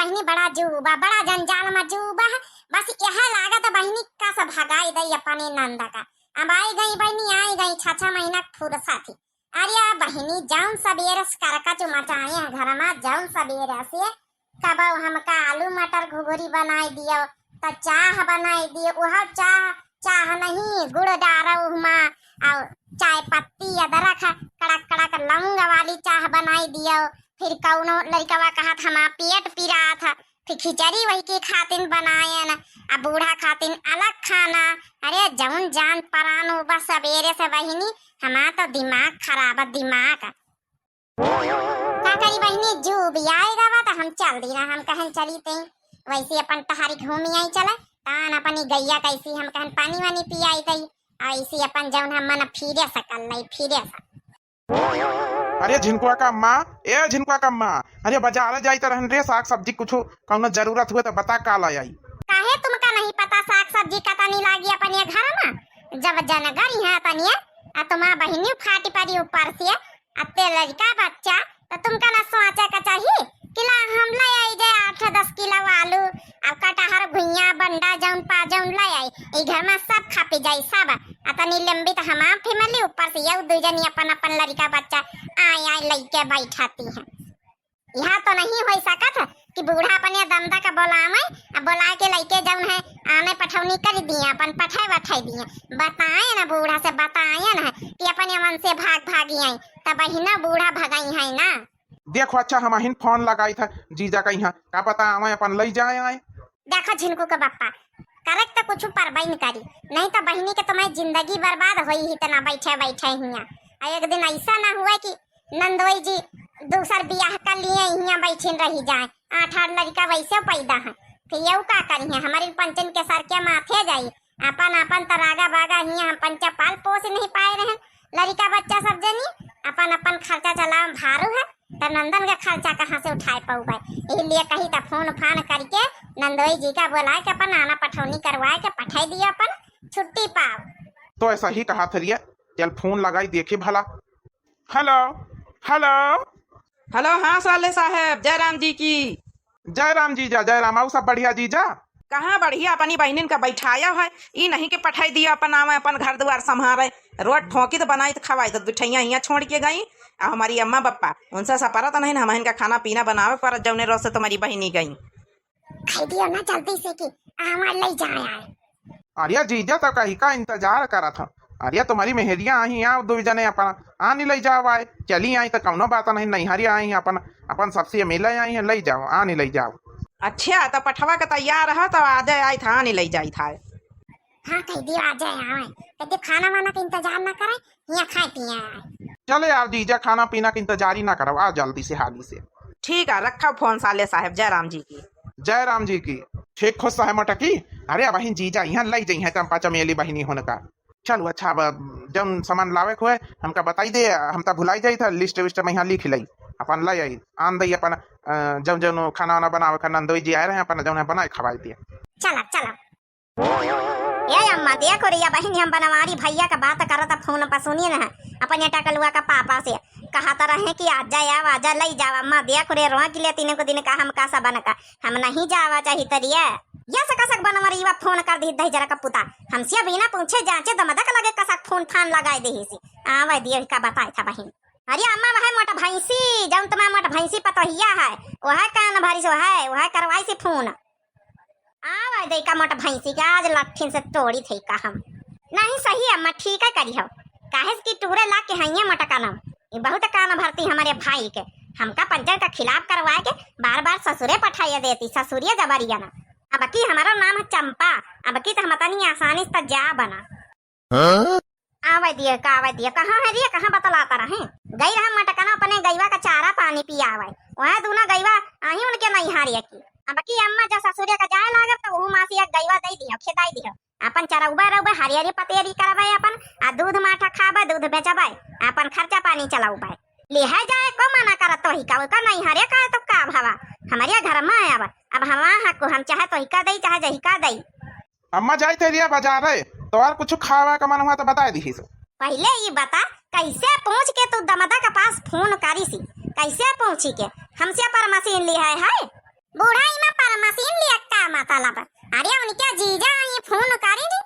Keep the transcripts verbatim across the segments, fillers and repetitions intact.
बहिनी बड़ा जूबा, बड़ा जंजाल मा जूबा है। बस यह लागत बहिनी कस भगाई दई अपने नंद का। अब आई गई बहिनी, आई गई छह छह महीना के फुर्सत ही। अरे बहिनी, जौन सबेरे से करकच मचाए हैं घर मा, जौन सबेरे से, कबो हमका आलू मटर घुघुरी बनाई दियो, त चाह बनाई दियो, वह चाह, चाह नहीं, गुड़ डारो उहमा, और चाय पत्ती, अदरक, कड़क कड़क लौंग वाली चाह बनाई दियो। फिर कौनो लड़कवा कहत, "हमार पेट पिरात है," फिर खिचड़ी वही के खातिन बनायन, आ बूढ़ा खातिन अलग खाना। अरे जौन जान परान हो, बस सबेरे से बहिनी, हमार तो दिमाग खराब है, दिमाग। का करी बहिनी, जूबियाए गवा त हम चल दी ना, हम कहन चली तई, वैसे अपन टहरी घूमी आई चले, तान अपनी गैया कैसी हम कहन पानी वानी पियाई तई, ऐसी अपन जौन हम मन फिरे सकल नहीं, फिरे सक। अरे झिनकुआ का अम्मा, ए झिनकुआ का अम्मा, अरे बाजार जाई त रहन रे, साग सब्जी कुछ कौनो जरूरत हुए त बता का ला आई। काहे तुमका नहीं पता साग सब्जी का तनी लागी अपने घर मा? जब जनगर यहाँ तनिए, आ तुम्हार बहिनी फाटी पड़ी ऊपर से, अत्ते लड़का बच्चा, त तुमका ना सोचे का चाही कि ला हम ले आई जाए आठ दस किलो आलू, अब कटहर, घुइया, बंडा, जौन पा जौन ले आई, ई घर मा सब खपी जाई, सब। आ तनी लंबी त हमार family, ऊपर से यऊ दू जनी अपन अपन लड़का बच्चा आए आए लइके बैठाती हैं। यह तो नहीं हो सकत है कि बूढ़ा अपने दमदा का बोलावे, आ बोला के लइके जौन है आने पठौनी कर दिए, अपन पठाए वठाए दिए। बताए ना बूढ़ा से, बताए ना कि अपने मन से भाग भागी आई, तब बहिना बूढ़ा भगाई है ना। देखो अच्छा, हम अहिन फोन लगाई था जीजा का यहाँ, का पता आवे अपन लई जाए आए। देखो झिनकू के बप्पा, करे त कुछ परबई न करी, नहीं त बहिनी के तुम्हारी जिंदगी बर्बाद होई ही तना बैठे बैठे हियाँ। आ एक दिन ऐसा ना हुए कि नंदोई जी दूसर बियाह कर लिए हियाँ बैठिन रही जाए, आठ आठ लड़का वैसे पैदा है, फिर यऊ का करी है, हमारे पंचन के सर के माथे जाई। अपन अपन त रागा बागा हियाँ हम पंचा पाल पोस नहीं पाए रहन, लड़का बच्चा सब जनी अपन अपन खर्चा चलावे भारू है, त नंदन के खर्चा कहाँ से उठाए पउबे? यही लिए कही त फोन फान करके नंदोई जी का बोलाए के अपन आना पठौनी करवाए के पठाई दिया, अपन छुट्टी पाओ। तो ऐसा ही कहा थरिया, चल फोन लगाई देखी भला। हेलो, हेलो। हेलो, हाँ साले साहेब, जय राम जी की। जय राम जीजा, जय राम। आऊ सब बढ़िया जीजा? कहाँ बढ़िया, अपनी बहिनिन का बैठाया है, ई नहीं के पठाई दिया अपन आवे, अपन घर दुआर संभारे, रोज ठोकी त बनाई त खवाई त दुठैया हियाँ छोड़ के गई। आ हमारी अम्मा बप्पा, उनसे सपरत नहीं न, हमहिन का खाना पीना बनावे परत, जौने रोज से तुम्हारी बहिनी गई। खाई दियो ना जल्दी से कि आवा लई जाए आए। अरे जीजा, तो कही का इंतजार करत ह? अरे तुम्हारी मेहरिया आई, आओ दो जने अपन आनी लई जाओ आए। चली आई तो कौनो बात नहीं, नैहरी आई अपन, अपन सबसे मिले आई है, लई जाओ, आनी लई जाओ। अच्छा, तो पठवा के तैयार है, तो आ जाए आई था, आनी लई जाई था। हाँ, कह दियो आ जाए आवे, कह दियो खाना वाना का इंतजार ना करे, हियाँ खाए पिए आए। चले आओ जीजा, खाना पीना का इंतजार ही ना करो, आ जल्दी से हाली से। ठीक है, रखा फोन साले साहेब, जय राम जी की। जय राम जी की। ठीक खुश है मोटकी। अरे वहीं जीजा यहाँ लई जई है चंपा चमेली बहिनी होने का। चलो अच्छा, अब जौन सामान लावे के होए हमका बताई दे, हम त भुलाई जाई था, लिस्ट विस्ट में यहाँ लिख लई, अपन लई आई, आन दई अपन, अ, जौन जौन खाना वाना बनावे का नंदोई जी आए रहे, अपन जौन है बनाए खवाई दिए। चला, चला। ए अम्मा, देखो रे, या बहिनी हम बनवारी भैया का बात करत फोन पर सुनिए न, अपने टकलुआ का पापा से कहत रहे कि आजा, आव, आजा, लई जाव। अम्मा, देखो रे, रोक ले तीन को दिन का हम का सबन का, हम नहीं जावा चाही तरिया। या से कसक बनवरीवा फोन कर दी दही जरा का पुता, हमसे बिना पूछे जांचे दमदक लगे कसक फोन फान लगाए देही से। आवे दियो का बताए था बहिन। अरे अम्मा, वह मोट भैंसी, जौन तुम्हार मोट भैंसी पतोहिया है, वह कान भरी सो है, वह करवाई से फोन। आवा दे का मोट भैंसी के आज लट्ठिन से तोड़ी थे का हम। नहीं सही अम्मा, ठीक है करी हो। काहे से कि टूरे लाग के हइये मोटकनम। ई बहुत कान भरती हमरे भाई के। हमका पंचन का खिलाफ करवाए के बार बार ससुरे पठाइए देती, ससुरिया जबरिया ना। अब की हमारा नाम है चंपा, अब की तो हम तनी आसानी से जा बना। हाँ? आवे दिए, का आवे दिए, कहाँ है रे, कहाँ बतलाता रहे? गई रहा मटकना अपने गईवा का चारा पानी पियावे। वह दूना गईवा आई उनके नैहरिया की। अब की अम्मा जा ससुरे का जाए लागब तो ऊ मासी एक गईवा दे दियो, खेदाई दियो। अपन चरउबे रउबे, हरियरी पतेरी करबे अपन, आ दूध माठा खाबे, दूध बेचबे, अपन खर्चा पानी चलउबे। लिहे जाए को मना करत तोही का, ओका नैहरे का तो का भवा, हमरे घर में अब, अब हम हको, हम चाहे तोही का दई, चाहे जही का दई। अम्मा जाई थे रिया बाजारे, तोहार कुछ खावा का मन हुआ तो बताए दिही से। पहिले ई बता, कैसे पहुँच के तू दमदा के पास फोन करी सी? कैसे पहुँची के? हमसे पर मशीन लिहे है? बूढ़ा ई तलब। अरे उनके जीजा ये फोन करी नी।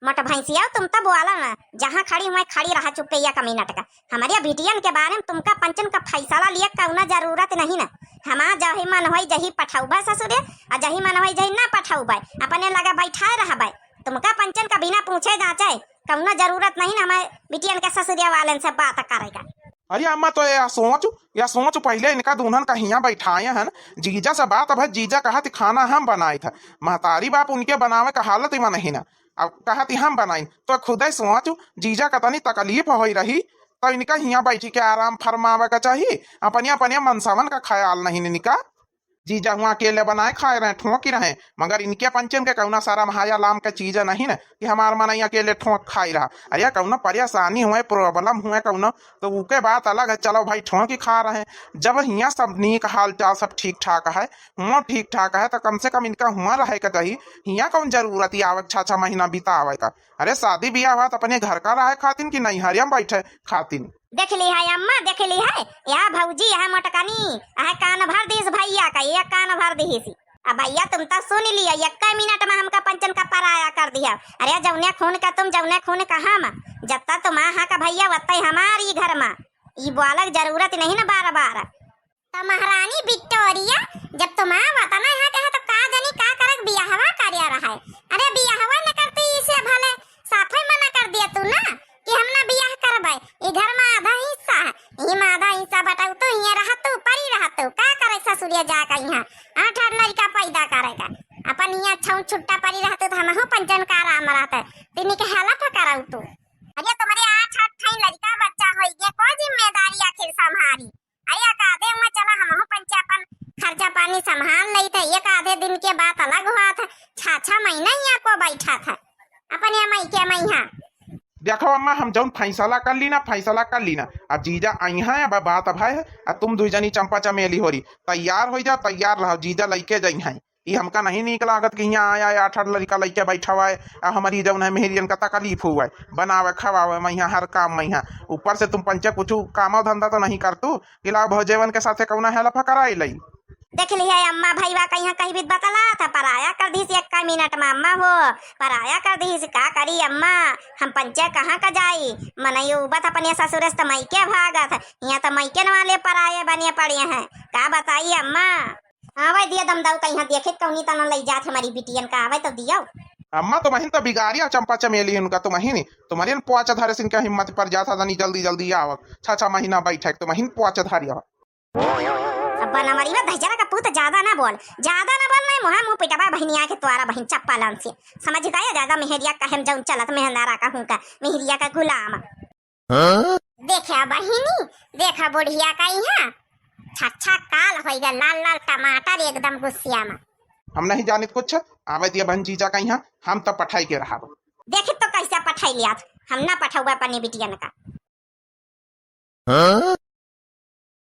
मोट भैंसिया, तुम तो बोला ना, जहाँ खड़ी हुए खड़ी रहा चुप्पे एक मिनट का। हमरे बिटियन के बारे में तुमका पंचन का फैसला लिए कौनो जरूरत नहीं ना। हमार जही मन होई जही पठौबे ससुरे, आ जही मन होई जही ना पठौबे, अपने लगे बैठाए रहबे। तुमका पंचन का बिना पूछे जांचे कौनो जरूरत नहीं ना हमारे बिटियन के ससुरे वालन से बात करेगा। अरे अम्मा, तो या सोच, या सोच पहिले इनका दुन्हन का हियाँ बैठाए हन, जीजा से बात भई, जीजा कहत खाना हम बनाइत है, महतारी बाप उनके बनावे का हालत ही में नहीं ना, अब कहत हम बनाइन, तो खुदे सोच, जीजा का तनी तकलीफ होई रही, तो इनका हियाँ बैठी के आराम फरमावे का चाहिए, अपने अपने मनसावन का ख्याल नहीं इनका। जीजा हुआ अकेले बनाए खाए रहे, ठोंकी रहे, मगर इनके पंचन के कौना शरम हाया लाम के चीज नहीं न कि हमार मनई अकेले ठोंक खाई रहा। अरे कौनो परेशानी हुए, problem हुए कौनो, तो उके बात अलग है, चलो भाई ठोंकी खा रहे। जब हियाँ सब नीक हाल चाल सब ठीक ठाक है, हुआ ठीक ठाक है, तो कम से कम इनका हुआ रहे के चाहिए। हियाँ कौन जरूरत ही आवे के छह छह महीना बितावे का? अरे शादी बियाह हुआ तो अपने घर का रहे खातिन कि नैहरिया में बैठे खातिन? देख ली है अम्मा, देख ली है, यह भौजी, यह मोटकनी, यह कान भर दीस भैया का, ये कान भर दीस। अब भैया तुम तो सुन लिया, एक मिनट में हमका पंचन का पराया कर दिया। अरे जौने खून का तुम, जौने खून का हम, जब तक तुम आहा का भैया, वत्ते हमारी घर में। ई बोलक जरूरत नहीं ना बार बार। तो महारानी विक्टोरिया, जब तुम आवत ना यहाँ कहे तो का जानी का करक बियाहवा करे रहा है। अरे बियाहवा न करती इसे भले साफे मना कर दिया तू ना कि हम ना बियाह करबे। ई घर में आधा हिस्सा है, ई में आधा हिस्सा बटाऊ तू, हियाँ रह तू, परी रह तू, का करे ससुरिया जाके यहाँ आठ आठ लड़का पैदा करेगा। अपन यहाँ छौ छुट्टा परी रहतू तो हमहू पंचन का आराम रहते, तिनी के help करऊ तू। अरे तुम्हारे आठ आठ ठाई लड़का बच्चा होई गए, कोई जिम्मेदारी आखिर संभारी? अरे एक आधे हुआ चला हमहू पंचे अपन खर्चा पानी संभाल लई थे, एक आधे दिन के बात अलग हुआ था। छह छह महीना यहाँ को बैठा था अपन या मई के मई। हाँ देखो अम्मा, हम जौन फैसला कर ली ना, फैसला कर ली ना। अब जीजा आई हैं, अब बात अब है, अब तुम दुई जनी चंपा चमेली हो रही, तैयार हो जाओ, तैयार रहो, जीजा लइके जाई हैं। ई हमका नहीं नीक लागत कि हियाँ आया है, आठ आठ लड़का लइके बैठा हुआ है, आ हमारी जौन है मेहरियन का तकलीफ हुआ है, बनावे खवावे में यहाँ हर काम में यहाँ। ऊपर से तुम पंचे कुछ कामो धंधा तो नहीं कर तू कि लाओ भौजेवन के साथे कौना help कराई लई। देख ली है अम्मा, भईवा का यहाँ कहीं भी बतला था, पराया कर दीस एक मिनट में अम्मा हो, पराया कर दीस। का करी अम्मा, हम पंचे कहाँ का जाई? मनई उबत अपने ससुरे से तो मइके भागत, यहाँ तो मइके न वाले पराये बने पड़े हैं। का बताई अम्मा? आवे दिया दमदाऊ का यहाँ देखे कौनी तना लई जात हमारी बिटियन का, आवे तो दियो। अम्मा तुमहिन तो बिगाड़िया चंपा चमेली उनका, तुमहिन, तुमहिन पोच धरे सिनका हिम्मत पर जाता तनी जल्दी जल्दी आवक, छह छह महीना बैठे तुमहिन पोच धरिया। अब्बा ना मरी बा, दहिजरा का पूत ज्यादा ना बोल, ज्यादा ना बोल, नहीं मुहा मुँह पिटबा बहिनिया के तोरा बहिन चप्पा लान से। समझ गया, ज्यादा मेहरिया कहे में जौन चलत मेहंदारा का हूँ का, मेहरिया का गुलाम। हाँ? देखा बहिनी, देखा बुढ़िया का यहाँ छच्छा काल होइगा, लाल लाल टमाटर एकदम गुस्सिया में। हम नहीं जानित कुछ, आवे दिया बहन जीजा का यहाँ, हम तो पठाई के रहा। देखी तो कैसे पठाई लिया, हम ना पठौबे अपनी बिटियन का। हाँ?